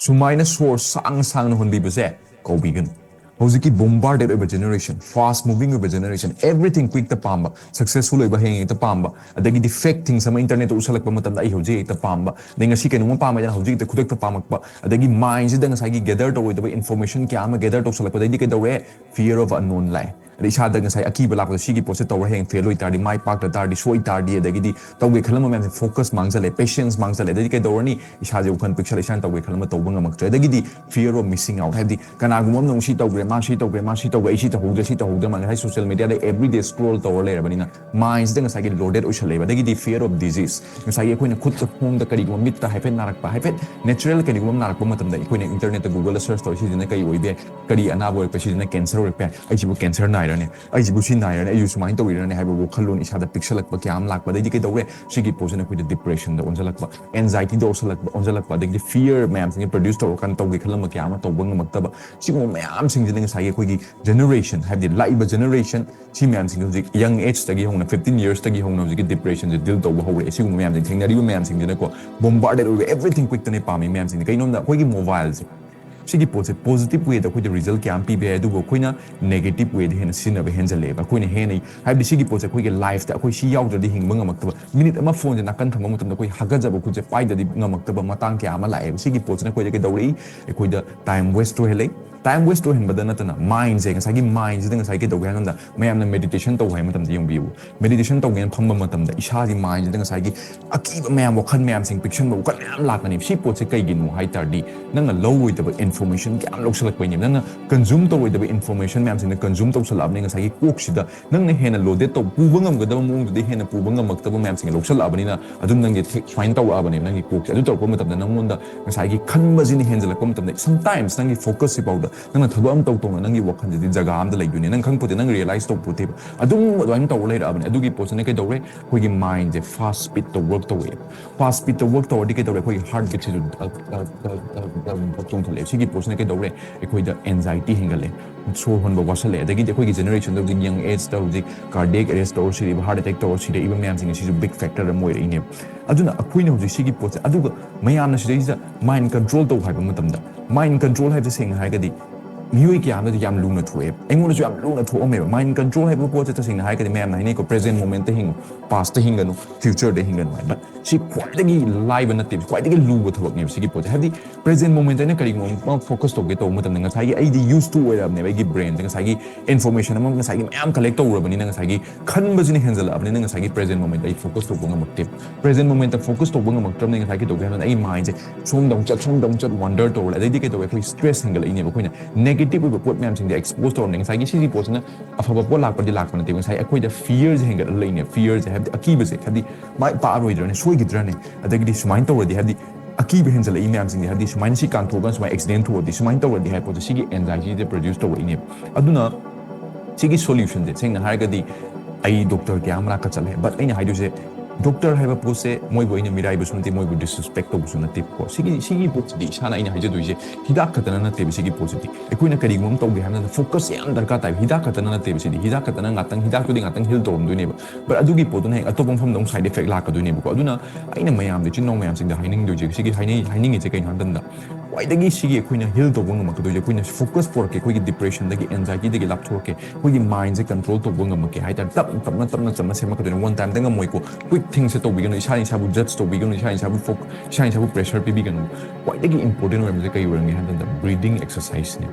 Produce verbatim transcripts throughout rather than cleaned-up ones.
ꯁꯨꯃꯥꯏꯅ ꯁꯣꯔ ꯁꯥꯡ ꯁꯥꯡꯅ ꯍꯣꯟꯕꯤꯕꯁꯦ ꯀꯧꯕꯤꯒꯅꯨ꯫ ꯍꯧꯖꯤꯛꯀꯤ bombarded ꯑꯣꯏꯕ generation, fast moving ꯑꯣꯏꯕ generation, everything quickꯇ ꯄꯥꯝꯕ, successful ꯑꯣꯏꯕ ꯍꯌꯦꯡ ꯍꯦꯛꯇ ꯄꯥꯝꯕ, ꯑꯗꯒꯤꯗꯤ fake things ꯑꯃ internetꯇ ꯎꯁꯜꯂꯛꯄ ꯃꯇꯝꯗ ꯑꯩ ꯍꯧꯖꯤꯛ ꯍꯦꯛꯇ ꯄꯥꯝꯕ, ꯑꯗꯩ ꯉꯁꯤ ꯀꯩꯅꯣꯝꯃ ꯄꯥꯝꯃꯦꯗꯅ ꯍꯧꯖꯤꯛ ꯍꯦꯛꯇ ꯈꯨꯗꯛꯇ ꯄꯥꯝꯃꯛꯄ, ꯑꯗꯒꯤ mindꯁꯤꯗ ꯉꯁꯥꯏꯒꯤ gather ꯇꯧꯔꯣꯏꯗꯕ information ꯀꯌꯥ ꯑꯃ gather ꯇꯧꯁꯜꯂꯛꯄꯗꯩꯗꯤ ꯀꯩꯗꯧꯔꯦ? Fear of unknown ꯂꯥꯛꯑꯦ꯫ ꯑꯗꯩ ꯏꯁꯥꯗ ꯉꯁꯥꯏ ꯑꯀꯤꯕ ꯂꯥꯛꯄꯗ ꯁꯤꯒꯤ ꯄꯣꯠꯁꯦ ꯇꯧꯔ ꯍꯌꯦꯡ fail ꯑꯣꯏ ꯇꯥꯔꯗꯤ, ꯃꯥꯏ ꯄꯥꯛꯇ ꯇꯥꯔꯗꯤ, ꯁꯣꯏ ꯇꯥꯔꯗꯤ, ꯑꯗꯒꯤꯗꯤ ꯇꯧꯒꯦ ꯈꯜꯂꯝꯕ ꯃꯌꯥꯝꯁꯦ focus ꯃꯥꯡꯖꯜꯂꯦ, patience ꯃꯥꯡꯖꯜꯂꯦ꯫ ꯑꯗꯩꯗꯤ ꯀꯩꯗꯧꯔꯅꯤ? ꯏꯁꯥꯁꯦ ꯋꯥꯈꯜ ꯄꯤꯛꯁꯜꯂꯦ, ꯏꯁꯥꯅ ꯇꯧꯒꯦ ꯈꯜꯂꯝꯕ ꯇꯧꯕ ꯉꯝꯃꯛꯇ꯭ꯔꯦ꯫ ꯑꯗꯒꯤꯗꯤ fear of missing out, ꯍꯥꯏꯕꯗꯤ ꯀꯅꯥꯒꯨꯝꯕ ꯑꯃꯅ ꯑꯃꯨꯛ ꯁꯤ ꯇꯧꯈ꯭ꯔꯦ, ꯃꯥ ꯁꯤ ꯇꯧꯈ꯭ꯔꯦ, ꯃꯥ ꯁꯤ ꯇꯧꯈ꯭ꯔꯦ, ꯑꯩ ꯁꯤ ꯇꯧꯍꯧꯗ꯭ꯔꯦ, ꯁꯤ ꯇꯧꯍꯧꯗ꯭ꯔꯦ, ꯃꯥ ꯉꯁꯥꯏ social mediaꯗ everyday scroll ꯇꯧꯔ ꯂꯩꯔꯕꯅꯤꯅ mindꯁꯤꯗ ꯉꯁꯥꯏꯒꯤ loaded ꯑꯣꯏꯁꯜꯂꯦꯕ꯫ ꯑꯗꯒꯤꯗꯤ fear of disease, ꯉꯁꯥꯏꯒꯤ ꯑꯩꯈꯣꯏꯅ ꯈꯨꯠꯇ ꯈꯣꯡꯗ ꯀꯔꯤꯒꯨꯝꯕ ꯃꯤꯠꯇ ꯍꯥꯏꯐꯦꯠ ꯅꯥꯔꯛꯄ, ꯍꯥꯏꯐꯦꯠ natural ꯀꯔꯤꯒꯨꯝꯕ ꯑꯃ ꯅꯥꯔꯛꯄ ꯃꯇꯝꯗ ꯑꯩꯈꯣꯏꯅ internetꯇ Googleꯗ search ꯇꯧꯔ ꯁꯤꯁꯤꯅ ꯀꯔꯤ ꯑꯣꯏꯕ ꯌꯥꯏ, ꯀꯔꯤ ꯑꯅꯥꯕ ꯑꯣꯏꯔꯛꯄ, ꯁꯤꯁꯤꯅ cancer ꯑꯣꯏꯔꯛꯄ ꯌꯥꯏ, ꯑꯩꯁꯤꯕꯨ cancer ꯅꯥꯏꯔꯅꯦ, ꯑꯩꯁꯤꯕꯨ ꯁꯤ ꯅꯥꯏꯔꯅꯦ, ꯑꯩꯁꯨ ꯁꯨꯃꯥꯏꯅ ꯇꯧꯔꯤꯔꯅꯦ ꯍꯥꯏꯕ ꯋꯥꯈꯜꯂꯣꯟ ꯏꯁꯥꯗ ꯄꯤꯛꯁꯜꯂꯛꯄ ꯀꯌꯥ ꯑꯃ ꯂꯥꯛꯄ, ꯑꯗꯩꯗꯤ ꯀꯩꯗꯧꯔꯦ? ꯁꯤꯒꯤ ꯄꯣꯠꯁꯤꯅ ꯑꯩꯈꯣꯏꯗ depressionꯗ ꯑꯣꯟꯁꯤꯜꯂꯛꯄ, anxietyꯗ ꯑꯣꯟꯁꯤꯜꯂꯛꯄ, ꯑꯣꯟꯁꯤꯜꯂꯛꯄ, ꯑꯗꯒꯤꯗꯤ fear ꯃꯌꯥꯝꯁꯤꯡꯁꯦ produce ꯇꯧꯔꯀꯥꯟꯗ ꯇꯧꯒꯦ ꯈꯜꯂꯝꯕ ꯀꯌꯥ ꯑꯃ ꯇꯧꯕ ꯉꯝꯃꯛꯇꯕ, ꯁꯤꯒꯨꯝꯕ ꯃꯌꯥꯝꯁꯤꯡꯁꯤꯅ ꯉꯁꯥꯏꯒꯤ ꯑꯩꯈꯣꯏꯒꯤ generation, ꯍꯥꯏꯕꯗꯤ ꯂꯥꯛꯏꯕ generation, ꯁꯤ ꯃꯌꯥꯝꯁꯤꯡꯁꯦ ꯍꯧꯖꯤꯛ young ageꯇꯒꯤ ꯍꯧꯅ, fifteen yearsꯇꯒꯤ ꯍꯧꯅ ꯍꯧꯖꯤꯛꯀꯤ depressionꯁꯦ deal ꯇꯧꯕ ꯍꯧꯔꯛꯑꯦ꯫ ꯁꯤꯒꯨꯝꯕ ꯃꯌꯥꯝꯁꯦ ꯊꯦꯡꯅꯔꯤꯕ ꯃꯌꯥꯝꯁꯤꯡꯁꯤꯅꯀꯣ, bombarded ꯑꯣꯏꯕ, everything quickꯇꯅꯦ ꯄꯥꯝꯃꯤ ꯃꯌꯥꯝꯁꯤꯡꯁꯦ꯫ ꯀꯩꯅꯣꯝꯗ ꯑꯩꯈꯣꯏꯒꯤ mobileꯁꯦ, ꯁꯤꯒꯤ ꯄꯣꯠꯁꯦ positive wayꯗ ꯑꯩꯈꯣꯏꯗ result ꯀꯌꯥ ꯑꯃ ꯄꯤꯕ ꯌꯥꯏ, ꯑꯗꯨꯕꯨ ꯑꯩꯈꯣꯏꯅ negative wayꯗ ꯍꯦꯟꯅ ꯁꯤꯖꯤꯟꯅꯕ ꯍꯦꯟꯖꯜꯂꯛꯑꯦꯕ꯫ ꯑꯩꯈꯣꯏꯅ ꯍꯦꯟꯅ, ꯍꯥꯏꯕꯗꯤ ꯁꯤꯒꯤ ꯄꯣꯠꯁꯦ ꯑꯩꯈꯣꯏꯒꯤ lifeꯇ ꯑꯩꯈꯣꯏ ꯁꯤ ꯌꯥꯎꯗ꯭ꯔꯗꯤ ꯍꯤꯡꯕ ꯉꯝꯃꯛꯇꯕ, minute ꯑꯃ phoneꯁꯦ ꯅꯥꯀꯟ ꯊꯝꯕ ꯃꯇꯝꯗ ꯑꯩꯈꯣꯏ ꯍꯥꯒꯠꯆꯕ ꯈꯨꯠꯁꯦ ꯄꯥꯏꯗ꯭ꯔꯗꯤ ꯉꯝꯃꯛꯇꯕ ꯃꯇꯥꯡ ꯀꯌꯥ ꯑꯃ ꯂꯥꯛꯑꯦꯕ꯫ ꯁꯤꯒꯤ ꯄꯣꯠꯁꯤꯅ ꯑꯩꯈꯣꯏꯗ ꯀꯩꯗꯧꯔꯛꯏ? ꯑꯩꯈꯣꯏꯗ time waste ꯑꯣꯏꯍꯜꯂꯛꯏ꯫ Time waste ꯑꯣꯏꯍꯟꯕꯗ ꯅꯠꯇꯅ mindꯁꯦ, ꯉꯁꯥꯏꯒꯤ mindꯁꯤꯗ ꯉꯁꯥꯏ ꯀꯩꯗꯧꯒꯦ ꯍꯥꯏ ꯀꯥꯟꯗ, ꯃꯌꯥꯝꯅ meditation ꯇꯧꯕ ꯍꯥꯏꯕ ꯃꯇꯝꯗ ꯌꯦꯡꯕꯤꯌꯨ, meditation ꯇꯧꯒꯦꯅ ꯐꯝꯕ ꯃꯇꯝꯗ ꯏꯁꯥꯒꯤ mindꯁꯤꯗ ꯉꯁꯥꯏꯒꯤ ꯑꯀꯤꯕ ꯃꯌꯥꯝ, ꯋꯥꯈꯜ ꯃꯌꯥꯝꯁꯤꯡ ꯄꯤꯛꯁꯟꯕ, ꯋꯥꯈꯜ ꯃꯌꯥꯝ ꯂꯥꯛꯀꯅꯤ꯫ ꯁꯤ ꯄꯣꯠꯁꯦ ꯀꯩꯒꯤꯅꯣ ꯍꯥꯏ ꯇꯥꯔꯗꯤ, ꯅꯪꯅ ꯂꯧꯔꯣꯏꯗꯕ information ꯀꯌꯥꯝ ꯂꯧꯁꯜꯂꯛꯄꯩꯅꯦꯕ꯫ ꯅꯪꯅ consume ꯇꯧꯔꯣꯏꯗꯕ information ꯃꯌꯥꯝꯁꯤꯡꯅ consume ꯇꯧꯁꯜꯂꯛꯑꯕꯅꯤ ꯉꯁꯥꯏꯒꯤ ꯀꯣꯛꯁꯤꯗ꯫ ꯅꯪꯅ ꯍꯦꯟꯅ loaded ꯇꯧ, ꯄꯨꯕ ꯉꯝꯒꯗꯕ ꯃꯑꯣꯡꯗꯨꯗꯤ ꯍꯦꯟꯅ ꯄꯨꯕ ꯉꯝꯃꯛꯇꯕ ꯃꯌꯥꯝꯁꯤꯡ ꯂꯧꯁꯜꯂꯛꯑꯕꯅꯤꯅ, ꯑꯗꯨꯝ ꯅꯪꯒꯤ ꯊꯦꯛ ꯁꯨꯃꯥꯏꯅ ꯇꯧꯔꯛꯑꯕꯅꯦꯕ ꯅꯪꯒꯤ ꯀꯣꯛꯁꯦ꯫ ꯑꯗꯨ ꯇꯧꯔꯛꯄ ꯃꯇꯝꯗ ꯅꯪꯉꯣꯟꯗ ꯉꯁꯥꯏꯒꯤ ꯈꯟꯕꯁꯤꯅ ꯍꯦꯟꯖꯜꯂꯛꯄ ꯃꯇꯝꯗ, sometimes ꯅꯪꯒꯤ focusꯁꯤ ꯐꯥꯎꯗ, ꯅꯪꯅ ꯊꯕꯛ ꯑꯃ ꯇꯧ ꯇꯧꯅ ꯅꯪꯒꯤ ꯋꯥꯈꯜꯁꯤꯗꯤ ꯖꯒꯥ ꯑꯃꯗ ꯂꯩꯗꯣꯏꯅꯦ꯫ ꯅꯪ ꯈꯪꯄꯣꯠꯇꯦ, ꯅꯪ realize ꯇꯧ ꯄꯣꯠꯇꯦꯕ꯫ ꯑꯗꯨꯝ ꯑꯗꯨꯃꯥꯏꯅ ꯇꯧꯔ ꯂꯩꯔꯛꯑꯕꯅꯦ꯫ ꯑꯗꯨꯒꯤ ꯄꯣꯠꯁꯤꯅ ꯀꯩꯗꯧꯔꯦ? ꯑꯩꯈꯣꯏꯒꯤ mindꯁꯦ fast speedꯇ work ꯇꯧꯔꯛꯑꯦꯕ꯫ Fast speedꯇ work ꯇꯧꯔꯗꯤ ꯀꯩꯗꯧꯔꯦ? ꯑꯩꯈꯣꯏꯒꯤ heart beatꯁꯤꯁꯨ ꯗꯛ, ꯗꯛ, ꯗꯛ, ꯗꯛ, ꯗꯛ, ꯗꯛ ꯆꯣꯡꯊꯠꯂꯛꯑꯦ꯫ ꯁꯤꯒꯤ ꯄꯣꯠꯁꯤꯅ ꯀꯩꯗꯧꯔꯦ? ꯑꯩꯈꯣꯏꯗ anxiety ꯍꯦꯟꯒꯠꯂꯦ, ꯁꯣꯔ ꯍꯣꯟꯕ ꯋꯥꯁꯜꯂꯛꯑꯦ꯫ ꯑꯗꯒꯤꯗꯤ ꯑꯩꯈꯣꯏꯒꯤ generationꯗ ꯍꯧꯖꯤꯛ young ageꯇ ꯍꯧꯖꯤꯛ cardiac arrest ꯇꯧꯔ ꯁꯤꯔꯛꯏꯕ, heart attack ꯇꯧꯔ ꯁꯤꯔꯛꯏꯕ ꯃꯌꯥꯝꯁꯤꯡ ꯑꯁꯤꯁꯨ big factor ꯑꯃ ꯑꯣꯏꯔꯛꯏꯅꯦꯕ꯫ ꯑꯗꯨꯅ ꯑꯩꯈꯣꯏꯅ ꯍꯧꯖꯤꯛ ꯁꯤꯒꯤ ꯄꯣꯠꯁꯦ, ꯑꯗꯨꯒ ꯃꯌꯥꯝꯅ ꯁꯤꯗꯩꯁꯤꯗ mind control ꯇꯧ ꯍꯥꯏꯕ ꯃꯇꯝꯗ, mind control ꯍꯥꯏꯕꯁꯦ ꯁꯦꯡꯅ ꯍꯥꯏꯔꯒꯗꯤ ꯃꯤꯑꯣꯏ ꯀꯌꯥ ꯑꯃꯗꯗꯤ ꯌꯥꯝ ꯂꯨꯅ ꯊꯣꯛꯑꯦ꯫ ꯑꯩꯉꯣꯟꯗꯁꯨ ꯌꯥꯝ ꯂꯨꯅ ꯊꯣꯛꯑꯝꯃꯦꯕ꯫ Mind control ꯍꯥꯏꯕ ꯄꯣꯠꯁꯦ ꯇꯁꯦꯡꯅ ꯍꯥꯏꯔꯒꯗꯤ ꯃꯌꯥꯝꯅ ꯍꯥꯏꯅꯩꯀꯣ, present moment ꯇ ꯍꯤꯡꯉꯨ, past ꯇ ꯍꯤꯡꯒꯅꯨ, future ꯗ ꯍꯤꯡꯒꯅꯨ ꯍꯥꯏ꯫ But ꯁꯤ ꯈ꯭ꯋꯥꯏꯗꯒꯤ ꯂꯥꯏꯕ ꯅꯠꯇꯦ, ꯈ꯭ꯋꯥꯏꯗꯒꯤ ꯂꯨꯕ ꯊꯕꯛꯅꯦꯕ ꯁꯤꯒꯤ ꯄꯣꯠꯁꯦ꯫ ꯍꯥꯏꯕꯗꯤ present moment ꯇ ꯑꯩꯅ ꯀꯔꯤꯒꯨꯝꯕ ꯑꯃ focus ꯇꯧꯒꯦ ꯇꯧꯕ ꯃꯇꯝꯗ, ꯉꯁꯥꯏꯒꯤ ꯑꯩꯗꯤ used to ꯑꯣꯏꯔꯕꯅꯦꯕ, ꯑꯩꯒꯤ brain ꯁꯦ ꯉꯁꯥꯏꯒꯤ information ꯑꯃ ꯉꯁꯥꯏꯒꯤ ꯃꯌꯥꯝ collect ꯇꯧꯔꯕꯅꯤꯅ, ꯉꯁꯥꯏꯒꯤ ꯈꯟꯕꯁꯤꯅ ꯍꯦꯟꯖꯜꯂꯛꯑꯕꯅꯤꯅ, ꯉꯁꯥꯏꯒꯤ present moment ꯇ ꯑꯩ focus ꯇꯧꯕ ꯉꯝꯃꯛꯇꯦ꯫ Present moment ꯇ focus ꯇꯧꯕ ꯉꯝꯃꯛꯇ꯭ꯔꯕꯅꯤꯅ ꯉꯁꯥꯏ ꯀꯩꯗꯧꯒꯦ ꯍꯥꯏꯕꯗ ꯑꯩ mind ꯁꯦ ꯁꯣꯝꯗ ꯑꯃꯨꯛ ꯆꯠ, ꯁꯣꯝꯗ ꯑꯃꯨꯛ ꯆꯠ, wander ꯇꯧꯔꯦ꯫ ꯑꯗꯩꯗꯤ ꯀꯩꯗꯧꯋꯦ? ꯑꯩꯈꯣꯏ stress ꯍꯦꯟꯒꯠꯂꯛꯏꯅꯦꯕ꯫ ꯑꯩꯈꯣꯏꯅ negative ꯑꯣꯏꯕ ꯄꯣꯠ ꯃꯌꯥꯝꯁꯤꯡꯗ expose ꯇꯧꯔꯕꯅꯤꯅ, ꯉꯁꯥꯏꯒꯤ ꯁꯤꯒꯤ ꯄꯣꯠꯁꯤꯅ ꯑꯐꯕ ꯄꯣꯠ ꯂꯥꯛꯄꯗꯤ ꯂꯥꯛꯄ ꯅꯠꯇꯦꯕ꯫ ꯉꯁꯥꯏ ꯑꯩꯈꯣꯏꯗ fear ꯁꯦ ꯍꯦꯟꯒꯠꯂꯛꯏꯅꯦ꯫ Fear ꯁꯦ ꯍꯥꯏꯕꯗꯤ ꯑꯀꯤꯕꯁꯦ, ꯍꯥꯏꯕꯗꯤ ꯃꯥꯏ ꯄꯥꯛꯑꯔꯣꯏꯗ꯭ꯔꯅꯦ, ꯁꯣꯏꯈꯤꯗ꯭ꯔꯅꯦ, ꯑꯗꯒꯤꯗꯤ ꯁꯨꯃꯥꯏꯅ ꯇꯧꯔꯗꯤ, ꯍꯥꯏꯕꯗꯤ ꯑꯀꯤꯕ ꯍꯦꯟꯖꯜꯂꯛꯏ ꯃꯌꯥꯝꯁꯤꯡꯁꯦ, ꯍꯥꯏꯕꯗꯤ ꯁꯨꯃꯥꯏꯅ ꯁꯤ ꯀꯥꯟꯊꯣꯛꯑꯒ ꯁꯨꯃꯥꯏꯅ accident ꯊꯣꯛꯑꯗꯤ, ꯁꯨꯃꯥꯏꯅ ꯇꯧꯔꯗꯤ ꯍꯥꯏꯕ ꯄꯣꯠꯁꯦ, ꯁꯤꯒꯤ anxiety ꯁꯦ produce ꯇꯧꯔꯛꯏꯅꯦꯕ꯫ ꯑꯗꯨꯅ ꯁꯤꯒꯤ solution ꯁꯦ ꯁꯦꯡꯅ ꯍꯥꯏꯔꯒꯗꯤ ꯑꯩ doctor ꯀꯌꯥ ꯑꯃ ꯃꯅꯥꯛꯇ ꯆꯠꯂꯦ, but ꯑꯩꯅ ꯍꯥꯏꯗꯣꯏꯁꯦ, doctor ꯍꯥꯏꯕ ꯄꯣꯠꯁꯦ ꯃꯣꯏꯕꯨ ꯑꯩꯅ ꯃꯤꯔꯥꯏꯕꯁꯨ ꯅꯠꯇꯦ, ꯃꯣꯏꯕꯨ disrespect ꯇꯧꯕꯁꯨ ꯅꯠꯇꯦꯕꯀꯣ꯫ ꯁꯤꯒꯤ, ꯁꯤꯒꯤ ꯄꯣꯠꯁꯤꯗꯤ ꯏꯁꯥꯅ, ꯑꯩꯅ ꯍꯥꯏꯖꯗꯣꯏꯁꯦ, ꯍꯤꯗꯥꯛ ꯈꯛꯇꯅ ꯅꯠꯇꯦꯕ ꯁꯤꯒꯤ ꯄꯣꯠꯁꯤꯗꯤ꯫ ꯑꯩꯈꯣꯏꯅ ꯀꯔꯤꯒꯨꯝꯕ ꯑꯃ ꯇꯧꯒꯦ ꯍꯥꯏꯕ ꯃꯇꯝꯗ focus ꯌꯥꯝ ꯗꯔꯀꯥꯔ ꯇꯥꯏꯕ꯫ ꯍꯤꯗꯥꯛ ꯈꯛꯇꯅ ꯅꯠꯇꯦꯕ ꯁꯤꯗꯤ꯫ ꯍꯤꯗꯥꯛ ꯈꯛꯇꯅ ꯉꯥꯛꯇꯪ, ꯍꯤꯗꯥꯛꯇꯨꯗꯤ ꯉꯥꯛꯇꯪ heal ꯇꯧꯔꯝꯗꯣꯏꯅꯦꯕ, but ꯑꯗꯨꯒꯤ ꯄꯣꯠꯇꯨꯅ ꯍꯦꯛ ꯑꯇꯣꯞꯄ ꯃꯐꯝꯗ ꯑꯃꯨꯛ side effect ꯂꯥꯛꯀꯗꯣꯏꯅꯦꯕꯀꯣ꯫ ꯑꯗꯨꯅ ꯑꯩꯅ ꯃꯌꯥꯝꯗ, ꯏꯆꯤꯟ ꯏꯅꯥꯎ ꯃꯌꯥꯝꯁꯤꯡꯗ ꯍꯥꯏꯅꯤꯡꯗꯣꯏꯁꯦ, ꯁꯤꯒꯤ ꯍꯥꯏꯅꯤꯡ-, ꯍꯥꯏꯅꯤꯡꯉꯤꯁꯦ ꯀꯩꯅꯣ ꯍꯥꯏꯕ ꯃꯇꯝꯗ, ꯈ꯭ꯋꯥꯏꯗꯒꯤ ꯁꯤꯒꯤ ꯑꯩꯈꯣꯏꯅ heal ꯇꯧꯕ ꯉꯝꯃꯛꯀꯗꯣꯏꯁꯦ, ꯑꯩꯈꯣꯏꯅ focus ꯄꯨꯔꯛꯀꯦ, ꯑꯩꯈꯣꯏꯒꯤ depression ꯗꯒꯤ, anxiety ꯗꯒꯤ ꯂꯥꯞꯊꯣꯔꯛꯀꯦ, ꯑꯩꯈꯣꯏꯒꯤ mind ꯁꯦ control ꯇꯧꯕ ꯉꯝꯃꯛꯀꯦ ꯍꯥꯏ ꯇꯥꯔꯗꯤ, ꯇꯞꯅ, ꯇꯞꯅ, ꯇꯞꯅ, ꯇꯞꯅ ꯁꯦꯝꯃꯛꯀꯗꯣꯏꯅꯦ꯫ One time ꯗ ꯉꯝꯃꯣꯏꯀꯣ, quick things ꯁꯦ ꯇꯧꯕꯤꯒꯅꯨ, ꯏꯁꯥꯅ ꯏꯁꯥꯕꯨ judge ꯇꯧꯕꯤꯒꯅꯨ, ꯏꯁꯥꯅ ꯏꯁꯥꯕꯨ ꯐꯣꯛ-, ꯏꯁꯥꯅ ꯏꯁꯥꯕꯨ pressure ꯄꯤꯕꯤꯒꯅꯨ꯫ ꯈ꯭ꯋꯥꯏꯗꯒꯤ important ꯑꯣꯏꯔꯝꯕꯁꯦ ꯀꯩ ꯑꯣꯏꯔꯝꯒꯦ ꯍꯥꯏꯕ ꯃꯇꯝꯗ, breathing exercise ꯅꯦ꯫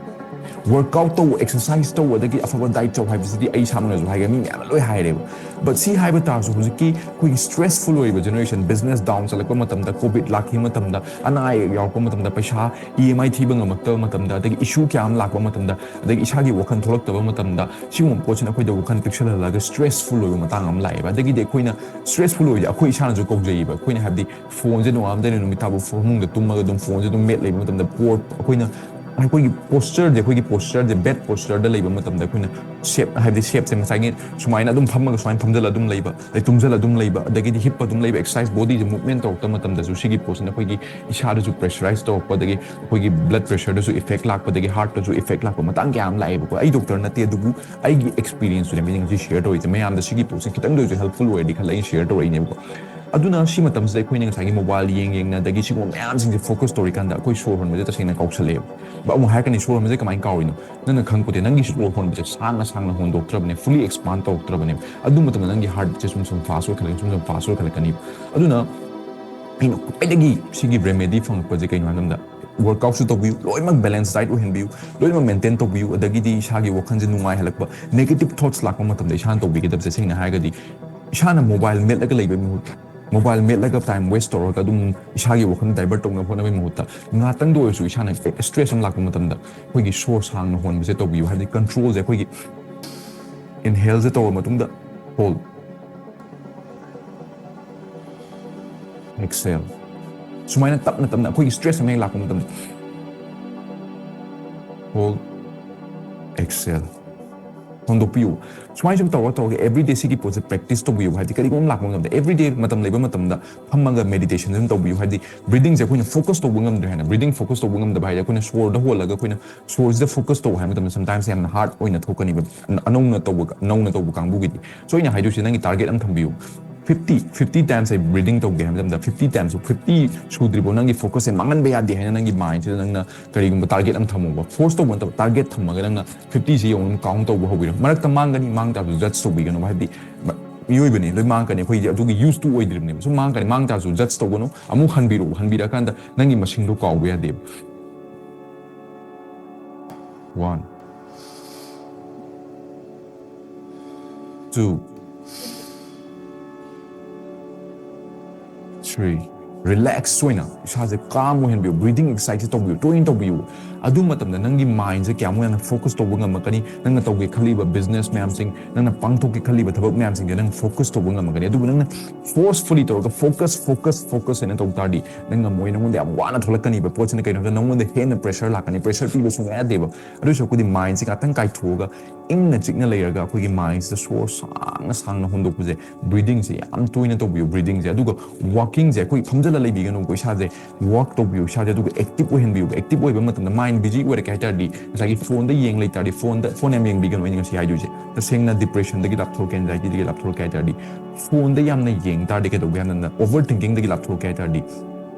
Workout ꯇꯧ, exercise ꯇꯧ, ꯑꯗꯒꯤ ꯑꯐꯕ diet ꯆꯥꯎ ꯍꯥꯏꯕꯁꯤꯗꯤ ꯑꯩ ꯏꯁꯥꯃꯛꯅꯁꯨ ꯍꯥꯏꯒꯦ, ꯃꯤ ꯃꯌꯥꯝꯅ ꯂꯣꯏ ꯍꯥꯏꯔꯦꯕ꯫ But ꯁꯤ ꯍꯥꯏꯕ ꯇꯥꯔꯁꯨ, ꯍꯧꯖꯤꯛꯀꯤ ꯑꯩꯈꯣꯏꯒꯤ stressful ꯑꯣꯏꯕ generation, business down ꯆꯠꯂꯛꯄ ꯃꯇꯝꯗ, COVID ꯂꯥꯛꯈꯤꯕ ꯃꯇꯝꯗ, ꯑꯅꯥ ꯑꯌꯦꯛ ꯌꯥꯎꯔꯛꯄ ꯃꯇꯝꯗ, ꯄꯩꯁꯥ EMI ꯊꯤꯕ ꯉꯝꯃꯛꯇꯕ ꯃꯇꯝꯗ, ꯑꯗꯒꯤ issue ꯀꯌꯥ ꯑꯃ ꯂꯥꯛꯄ ꯃꯇꯝꯗ, ꯑꯗꯒꯤ ꯏꯁꯥꯒꯤ ꯋꯥꯈꯜ ꯊꯣꯛꯂꯛꯇꯕ ꯃꯇꯝꯗ, ꯁꯤꯒꯨꯝꯕ ꯄꯣꯠꯁꯤꯅ ꯑꯩꯈꯣꯏꯗ ꯋꯥꯈꯜ ꯄꯤꯛꯁꯜꯍꯜꯂꯒ stressful ꯑꯣꯏꯕ ꯃꯇꯥꯡ ꯑꯃ ꯂꯥꯛꯑꯦꯕ꯫ ꯑꯗꯒꯤꯗꯤ ꯑꯩꯈꯣꯏꯅ stressful ꯑꯣꯏꯕꯁꯦ ꯑꯩꯈꯣꯏ ꯏꯁꯥꯅꯁꯨ ꯀꯧꯖꯩꯌꯦꯕ꯫ ꯑꯩꯈꯣꯏꯅ ꯍꯥꯏꯕꯗꯤ phone ꯁꯦ ꯅꯣꯡꯉꯥꯟꯕꯗꯩꯅ ꯅꯨꯃꯤꯠ ꯇꯥꯕ ꯐꯃꯨꯡꯗ ꯇꯨꯝꯃꯒ ꯑꯗꯨꯝ phone ꯁꯦ ꯑꯗꯨꯝ ꯃꯦꯠ ꯂꯩꯕ ꯃꯇꯝꯗ, ꯄꯣꯔ-, ꯑꯩꯈꯣꯏꯅ, ꯑꯩꯈꯣꯏꯒꯤ posture ꯁꯦ, ꯑꯩꯈꯣꯏꯒꯤ posture ꯁꯦ, bad posture ꯗ ꯂꯩꯕ ꯃꯇꯝꯗ ꯑꯩꯈꯣꯏꯅ shape, ꯍꯥꯏꯕꯗꯤ shape ꯁꯦ ꯉꯁꯥꯏꯒꯤ ꯁꯨꯃꯥꯏꯅ ꯑꯗꯨꯝ ꯐꯝꯃꯒ ꯁꯨꯃꯥꯏꯅ ꯐꯝꯖꯜꯂ ꯑꯗꯨꯝ ꯂꯩꯕ, ꯑꯗꯩ ꯇꯨꯝꯖꯜꯂ ꯑꯗꯨꯝ ꯂꯩꯕ, ꯑꯗꯒꯤꯗꯤ ꯍꯤꯞꯄ ꯑꯗꯨꯝ ꯂꯩꯕ, exercise, body ꯁꯦ movement ꯇꯧꯔꯛꯇꯕ ꯃꯇꯝꯗꯁꯨ ꯁꯤꯒꯤ ꯄꯣꯠꯁꯤꯅ ꯑꯩꯈꯣꯏꯒꯤ ꯏꯁꯥꯗꯁꯨ pressurize ꯇꯧꯔꯛꯄ, ꯑꯗꯒꯤ ꯑꯩꯈꯣꯏꯒꯤ blood pressure ꯗꯁꯨ effect ꯂꯥꯛꯄ, ꯑꯗꯒꯤ heart ꯇꯁꯨ effect ꯂꯥꯛꯄ ꯃꯇꯥꯡ ꯀꯌꯥ ꯑꯃ ꯂꯥꯛꯑꯦꯕꯀꯣ꯫ ꯑꯩ doctor ꯅꯠꯇꯦ, ꯑꯗꯨꯕꯨ ꯑꯩꯒꯤ experience ꯇꯨꯅꯦ ꯑꯩꯅ ꯉꯁꯤ share ꯇꯧꯔꯤꯁꯦ꯫ ꯃꯌꯥꯝꯗ ꯁꯤꯒꯤ ꯄꯣꯠꯁꯦ ꯈꯤꯇꯪꯗ ꯑꯣꯏꯔꯁꯨ helpful ꯑꯣꯏꯔꯗꯤ ꯈꯜꯂ ꯑꯩꯅ share ꯇꯧꯔꯛꯏꯅꯦꯕꯀꯣ꯫ ꯑꯗꯨꯅ ꯁꯤ ꯃꯇꯝꯁꯤꯗ ꯑꯩꯈꯣꯏꯅ ꯉꯁꯥꯏꯒꯤ ꯃꯣꯕꯥꯏꯜ ꯌꯦꯡ ꯌꯦꯡꯅ, ꯑꯗꯒꯤ ꯁꯤꯒꯨꯝꯕ ꯃꯌꯥꯝꯁꯤꯡꯁꯦ ꯐꯣꯀꯁ ꯇꯧꯔꯤꯀꯥꯟꯗ ꯑꯩꯈꯣꯏ ꯁꯣꯔ ꯍꯣꯟꯕꯁꯦ ꯇꯁꯦꯡꯅ ꯀꯥꯎꯁꯜꯂꯛꯑꯦꯕ꯫ ꯕꯠ ꯑꯃꯨꯛ ꯍꯥꯏꯔꯛꯀꯅꯤ, "ꯁꯣꯔ ꯍꯣꯟꯕꯁꯦ ꯀꯃꯥꯏꯅ ꯀꯥꯎꯔꯤꯅꯣ?" ꯅꯪꯅ ꯈꯪꯄꯣꯠꯇꯦ꯫ ꯅꯪꯒꯤ ꯁꯣꯔ ꯍꯣꯟꯕꯁꯦ ꯁꯥꯡꯅ ꯁꯥꯡꯅ ꯍꯣꯟꯗꯣꯛꯇ꯭ꯔꯕꯅꯦ, ꯐꯨꯜꯂꯤ ꯑꯦꯛꯁꯄꯥꯟ ꯇꯧꯔꯛꯇ꯭ꯔꯕꯅꯦ꯫ ꯑꯗꯨ ꯃꯇꯝꯗ ꯅꯪꯒꯤ ꯍꯥꯔꯠ ꯕꯤꯠꯁꯦ ꯁꯨꯝ ꯁꯨꯝ ꯐꯥꯁ ꯑꯣꯏꯈꯠꯂꯛꯀꯅꯤ, ꯁꯨꯝ ꯁꯨꯝ ꯐꯥꯁ ꯑꯣꯏꯈꯠꯂꯛꯀꯅꯤ꯫ ꯑꯗꯨꯅ ꯑꯩꯅ ꯈ꯭ꯋꯥꯏꯗꯒꯤ ꯁꯤꯒꯤ ꯔꯦꯃꯦꯗꯤ ꯐꯪꯉꯛꯄꯁꯦ ꯀꯩꯅꯣ ꯍꯥꯏꯕ ꯃꯇꯝꯗ, ꯋꯥꯔꯛꯑꯥꯎꯠꯁꯨ ꯇꯧꯕꯤꯌꯨ, ꯂꯣꯏꯅꯃꯛ ꯕꯦꯂꯦꯟꯁ ꯗꯥꯏꯠ ꯑꯣꯏꯍꯟꯕꯤꯌꯨ, ꯂꯣꯏꯅꯃꯛ ꯃꯦꯟꯇꯦꯟ ꯇꯧꯕꯤꯌꯨ, ꯑꯗꯒꯤꯗꯤ ꯏꯁꯥꯒꯤ ꯋꯥꯈꯜꯁꯦ ꯅꯨꯡꯉꯥꯏꯍꯜꯂꯛꯄ, ꯅꯦꯒꯦꯇꯤꯞ ꯊꯣꯠꯁ ꯂꯥꯛꯄ ꯃꯇꯝꯗ ꯏꯁꯥꯅ ꯇꯧꯕꯤꯒꯗꯕꯁꯦ ꯁꯦꯡꯅ ꯍꯥꯏꯔꯒꯗꯤ, ꯏꯁꯥꯅ ꯃꯣꯕꯥꯏꯜ ꯃꯦꯠꯂꯒ ꯂꯩꯕꯩ ꯃꯍꯨꯠꯇ, ꯃꯣꯕꯥꯏꯜ ꯃꯦꯠꯂꯒ ꯇꯥꯏꯝ ꯋꯦꯁ ꯇꯧꯔꯒ ꯑꯗꯨꯝ ꯏꯁꯥꯒꯤ ꯋꯥꯈꯜ ꯗꯥꯏꯚꯔꯠ ꯇꯧꯅꯕ ꯍꯣꯠꯅꯕꯩ ꯃꯍꯨꯠꯇ, ꯉꯥꯛꯇꯪꯗ ꯑꯣꯏꯔꯁꯨ ꯏꯁꯥꯅ ꯁ꯭ꯇ꯭ꯔꯦꯁ ꯑꯃ ꯂꯥꯛꯄ ꯃꯇꯝꯗ ꯑꯩꯈꯣꯏꯒꯤ ꯁꯣꯔ ꯁꯥꯡꯅ ꯍꯣꯟꯕꯁꯦ ꯇꯧꯕꯤꯌꯨ꯫ ꯍꯥꯏꯕꯗꯤ ꯀꯟꯇ꯭ꯔꯣꯜꯁꯦ ꯑꯩꯈꯣꯏꯒꯤ ꯏꯟꯍꯦꯜꯁꯦ ꯇꯧꯔ ꯃꯇꯨꯡꯗ ꯍꯣꯜ, ꯑꯦꯛꯁꯦꯜ, ꯁꯨꯃꯥꯏꯅ ꯇꯞꯅ ꯇꯞꯅ ꯑꯩꯈꯣꯏꯒꯤ ꯁ꯭ꯇ꯭ꯔꯦꯁ ꯑꯃ ꯍꯦꯛ ꯂꯥꯛꯄ ꯃꯇꯝꯗ ꯍꯣꯜ, ꯑꯦꯛꯁꯦꯜ, ꯍꯣꯟꯗꯣꯛꯄꯤꯌꯨ꯫ ꯁꯨꯃꯥꯏꯅ ꯁꯨꯝ ꯇꯧꯔ ꯇꯧꯔꯒ ꯑꯦꯕ꯭ꯔꯤꯗꯦ ꯁꯤꯒꯤ ꯄꯣꯠꯁꯦ ꯄ꯭ꯔꯦꯛꯇꯤꯁ ꯇꯧꯕꯤꯌꯨ꯫ ꯍꯥꯏꯗꯤ ꯀꯔꯤꯒꯨꯝꯕ ꯑꯃ ꯂꯥꯛꯄ ꯃꯇꯝꯗ, ꯑꯦꯕ꯭ꯔꯤꯗꯦ ꯃꯇꯝ ꯂꯩꯕ ꯃꯇꯝꯗ ꯐꯝꯃꯒ ꯃꯦꯗꯤꯇꯦꯁꯟ ꯑꯗꯨꯝ ꯇꯧꯕꯤꯌꯨ꯫ ꯍꯥꯏꯗꯤ ꯕ꯭ꯔꯤꯗꯤꯡꯁꯦ ꯑꯩꯈꯣꯏꯅ ꯐꯣꯀꯁ ꯇꯧꯕ ꯉꯝꯗ꯭ꯔꯦ ꯍꯥꯏꯅ, ꯕ꯭ꯔꯤꯗꯤꯡ ꯐꯣꯀꯁ ꯇꯧꯕ ꯉꯝꯗꯕ ꯍꯥꯏꯗꯤ ꯑꯩꯈꯣꯏꯅ ꯁꯣꯔꯗ ꯍꯣꯜꯂꯒ ꯑꯩꯈꯣꯏꯅ ꯁꯣꯔꯁꯤꯗ ꯐꯣꯀꯁ ꯇꯧꯕ ꯍꯥꯏꯕ ꯃꯇꯝꯗ ꯁꯝꯇꯥꯏꯝꯁ ꯌꯥꯝꯅ ꯍꯥꯔꯗ ꯑꯣꯏꯅ ꯊꯣꯛꯀꯅꯤꯕ꯫ ꯑꯅꯧꯅ ꯇꯧꯕ, ꯅꯧꯅ ꯇꯧꯕ ꯀꯥꯡꯕꯨꯒꯤꯗꯤ꯫ ꯁꯣ ꯑꯩꯅ ꯍꯥꯏꯗꯣꯏꯁꯦ ꯅꯪꯒꯤ ꯇꯥꯔꯒꯦꯠ ꯑꯃ ꯊꯝꯕꯤꯌꯨ꯫ ꯐꯤꯐꯇꯤ, ꯐꯤꯐꯇꯤ ꯇꯥꯏꯝꯁ ꯑꯩ ꯕ꯭ꯔꯤꯗꯤꯡ ꯇꯧꯒꯦ ꯍꯥꯏꯕ ꯃꯇꯝꯗ, ꯐꯤꯐꯇꯤ ꯇꯥꯏꯝꯁ, ꯐꯤꯐꯇꯤ ꯁꯨꯗ꯭ꯔꯤꯕꯣ ꯅꯪꯒꯤ ꯐꯣꯀꯁꯁꯦ ꯃꯥꯡꯍꯟꯕ ꯌꯥꯗꯦ ꯍꯥꯏꯅ ꯅꯪꯒꯤ ꯃꯥꯏꯟꯁꯤꯗ ꯅꯪꯅ ꯀꯔꯤꯒꯨꯝꯕ ꯇꯥꯔꯒꯦꯠ ꯑꯃ ꯊꯝꯃꯣꯕ꯫ ꯐꯣꯔꯁ ꯇꯧꯕ ꯅꯠꯇꯕ, ꯇꯥꯔꯒꯦꯠ ꯊꯝꯃꯒ ꯅꯪꯅ ꯐꯤꯐꯇꯤꯁꯤ ꯌꯦꯡꯉꯣ, ꯑꯗꯨꯝ ꯀꯥꯎꯟ ꯇꯧꯕ ꯍꯧꯕꯤꯔꯣ꯫ ꯃꯔꯛꯇ ꯃꯥꯡꯒꯅꯤ, ꯃꯥꯡ ꯇꯥꯔꯁꯨ ꯖꯠꯁ ꯇꯧꯕꯤꯒꯅꯨ꯫ ꯍꯥꯏꯕꯗꯤ ꯃꯤꯑꯣꯏꯕꯅꯤ, ꯂꯣꯏ ꯃꯥꯡꯉꯛꯀꯅꯤ꯫ ꯑꯩꯈꯣꯏꯗꯤ ꯑꯗꯨꯒꯤ ꯌꯨꯁ ꯇꯨ ꯑꯣꯏꯗ꯭ꯔꯤꯕꯅꯦꯕ꯫ ꯁꯨꯝ ꯃꯥꯡꯉꯛꯀꯅꯤ, ꯃꯥꯡ ꯇꯥꯔꯁꯨ ꯖꯠꯁ ꯇꯧꯒꯅꯨ꯫ ꯑꯃꯨꯛ ꯍꯟꯕꯤꯔꯛꯑꯣ, ꯍꯟꯕꯤꯔꯛꯑꯀꯥꯟꯗ ꯅꯪꯒꯤ ꯃꯁꯤꯡꯗꯣ ꯀꯥꯎꯕ ꯌꯥꯗꯦꯕ꯫ One, two, three. ꯔꯤꯂꯦꯛꯁ ꯑꯣꯏꯅ ꯏꯁꯥꯁꯦ ꯀꯥꯝ ꯑꯣꯏꯍꯟꯕꯤꯌꯨ꯫ ꯕ꯭ꯔꯤꯗꯤꯡ ꯑꯦꯛꯁꯔꯁꯥꯏꯖꯁꯦ ꯇꯧꯕꯤꯌꯨ, ꯇꯣꯏꯅ ꯇꯧꯕꯤꯌꯨ꯫ ꯑꯗꯨ ꯃꯇꯝꯗ ꯅꯪꯒꯤ ꯃꯥꯏꯟꯁꯦ ꯀꯌꯥꯃꯨꯛ ꯌꯥꯝꯅ ꯐꯣꯀꯁ ꯇꯧꯕ ꯉꯝꯃꯛꯀꯅꯤ? ꯅꯪꯅ ꯇꯧꯒꯦ ꯈꯜꯂꯤꯕ ꯕꯤꯖꯤꯅꯦꯁ ꯃꯌꯥꯝꯁꯤꯡ, ꯅꯪꯅ ꯄꯥꯡꯊꯣꯛꯀꯦ ꯈꯜꯂꯤꯕ ꯊꯕꯛ ꯃꯌꯥꯝꯁꯤꯡꯁꯦ ꯅꯪ ꯐꯣꯀꯁ ꯇꯧꯕ ꯉꯝꯃꯛꯀꯅꯤ꯫ ꯑꯗꯨꯕꯨ ꯅꯪꯅ ꯐꯣꯔꯁꯐꯨꯜꯂꯤ ꯇꯧꯔꯒ ꯐꯣꯀꯁ, ꯐꯣꯀꯁ, ꯐꯣꯀꯁ ꯍꯥꯏꯅ ꯇꯧ ꯇꯥꯔꯗꯤ, ꯅꯪ ꯉꯝꯃꯣꯏ꯫ ꯅꯪꯉꯣꯟꯗ ꯌꯥꯝ ꯋꯥꯅ ꯊꯣꯛꯂꯛꯀꯅꯤꯕ꯫ ꯄꯣꯠꯁꯤꯅ ꯀꯩꯅꯣ ꯍꯥꯏꯕꯗ ꯅꯪꯉꯣꯟꯗ ꯍꯦꯟꯅ ꯄ꯭ꯔꯦꯁꯔ ꯂꯥꯛꯀꯅꯤ꯫ ꯄ꯭ꯔꯦꯁꯔ ꯄꯤꯕ ꯁꯨꯡꯌꯥ ꯌꯥꯗꯦꯕ꯫ ꯑꯗꯨ ꯁꯔꯨꯛꯄꯨꯗꯤ ꯃꯥꯏꯟꯁꯦ ꯉꯥꯛꯇꯪ ꯀꯥꯏꯊꯣꯛꯑꯒ ꯏꯪꯅ ꯆꯤꯛꯅ ꯂꯩꯔꯒ ꯑꯩꯈꯣꯏꯒꯤ ꯃꯥꯏꯟꯁꯤꯗ ꯁꯣꯔ ꯁꯥꯡꯅ ꯁꯥꯡꯅ ꯍꯣꯟꯗꯣꯛꯄꯁꯦ, ꯕ꯭ꯔꯤꯗꯤꯡꯁꯦ ꯌꯥꯝ ꯇꯣꯏꯅ ꯇꯧꯕꯤꯌꯨ꯫ ꯕ꯭ꯔꯤꯗꯤꯡꯁꯦ, ꯑꯗꯨꯒ ꯋꯥꯀꯤꯡꯁꯦ ꯑꯩꯈꯣꯏ ꯐꯝꯖ ꯂꯩꯕꯤꯒꯅꯨꯀꯣ꯫ ꯏꯁꯥꯁꯦ ꯋꯥꯔꯛ ꯇꯧꯕꯤꯌꯨ, ꯏꯁꯥꯁꯦ ꯑꯗꯨꯒ ꯑꯦꯛꯇꯤꯚ ꯑꯣꯏꯍꯟꯕꯤꯌꯨ꯫ ꯑꯦꯛꯇꯤꯚ ꯑꯣꯏꯕ ꯃꯇꯝꯗ ꯃꯥꯏꯟ ꯕꯤꯖꯤ ꯑꯣꯏꯔꯛꯀꯦ ꯍꯥꯏ ꯇꯥꯔꯗꯤ, ꯉꯁꯥꯏꯒꯤ ꯐꯣꯟꯗ ꯌꯦꯡ ꯂꯩ ꯇꯥꯔꯗꯤ, ꯐꯣꯟꯗ, ꯐꯣꯟ ꯌꯥꯝ ꯌꯦꯡꯕꯤꯒꯅꯨ꯫ ꯑꯩꯅ ꯉꯁꯤ ꯍꯥꯏꯗꯣꯏꯁꯦ ꯇꯁꯦꯡꯅ ꯗꯤꯄ꯭ꯔꯦꯁꯟꯗꯒꯤ ꯂꯥꯞꯊꯣꯔꯛꯀꯦ, ꯑꯦꯟꯖꯥꯏꯇꯤꯗꯒꯤ ꯂꯥꯞꯊꯣꯔꯛꯀꯦ ꯍꯥꯏ ꯇꯥꯔꯗꯤ, ꯐꯣꯟꯗ ꯌꯥꯝꯅ ꯌꯦꯡ ꯇꯥꯔꯗꯤ ꯀꯩꯗꯧꯒꯦ ꯍꯥꯏ ꯃꯇꯝꯗ, ꯑꯣꯚꯔ ꯊꯤꯡꯀꯤꯡꯗꯒꯤ ꯂꯥꯞꯊꯣꯔꯛꯀꯦ ꯍꯥꯏ ꯇꯥꯔꯗꯤ,